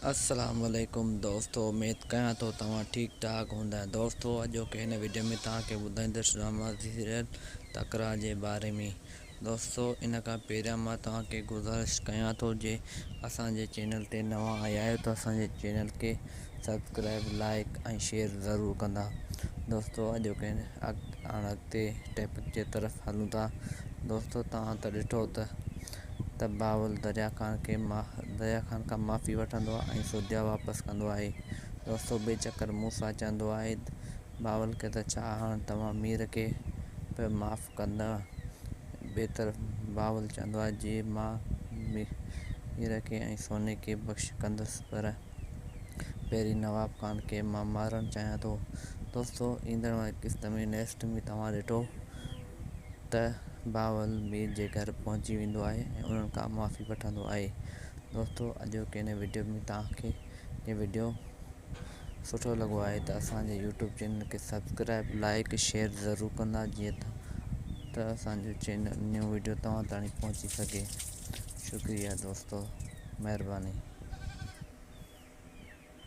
السلام عليڪم دوستو اميد ڪيان ٿو توهان ٺيڪ ٺاڪ هوندا. دوستو اڄوڪي هن وڊيو ۾ توهان کي ٻڌائيندس ڊراما سيريل تڪرار جي باري ۾. دوستو ان کان پهريان مان توهان کي گذارش ڪيان ٿو جي اسان جي چينل تي نوان آيا آهيو ته اسان جي چينل کي سبسڪرائب لائڪ ۽ شيئر ضرور ڪندا. دوستو اڄوڪي هاڻ اڳتي ٽاپڪ جي طرف هلون ٿا. دوستو توهان ته ڏٺو ته ته بهاول دريا خان کي دريا خان کان معافي وٺندو آهي ۽ سوديا واپس ڪندو آهي. دوستو ٻئي چڪر موسيٰ چوندو آهي بهاول کي ته ڇا هاڻ توهان مير کي به معاف ڪندؤ؟ ٻئي طرف بهاول چوندو آهي جي مان مير کي ۽ سوني کي بخش ڪندس پر پهرين نواب خان کي مان مارڻ چاهيان ٿو. دوستو ايندڙ واري قسط ۾ نيڪسٽ ۾ توهان ڏٺو ته بهاول مير جي گهر پهچي ويندو آهي ۽ انهن کان معافي وٺندو آهي. دوستو اڄوڪي هن وڊيو ۾ توهان کي هي وڊيو سٺو لڳو آهي ته اسان جي يوٽيوب چينل کي سبسڪرائب لائڪ شيئر ضرور ڪندا جيئن ته اسان جو چينل نيو وڊيو توهان تائين پهچي سگهي. شڪريه دوستو مهرباني.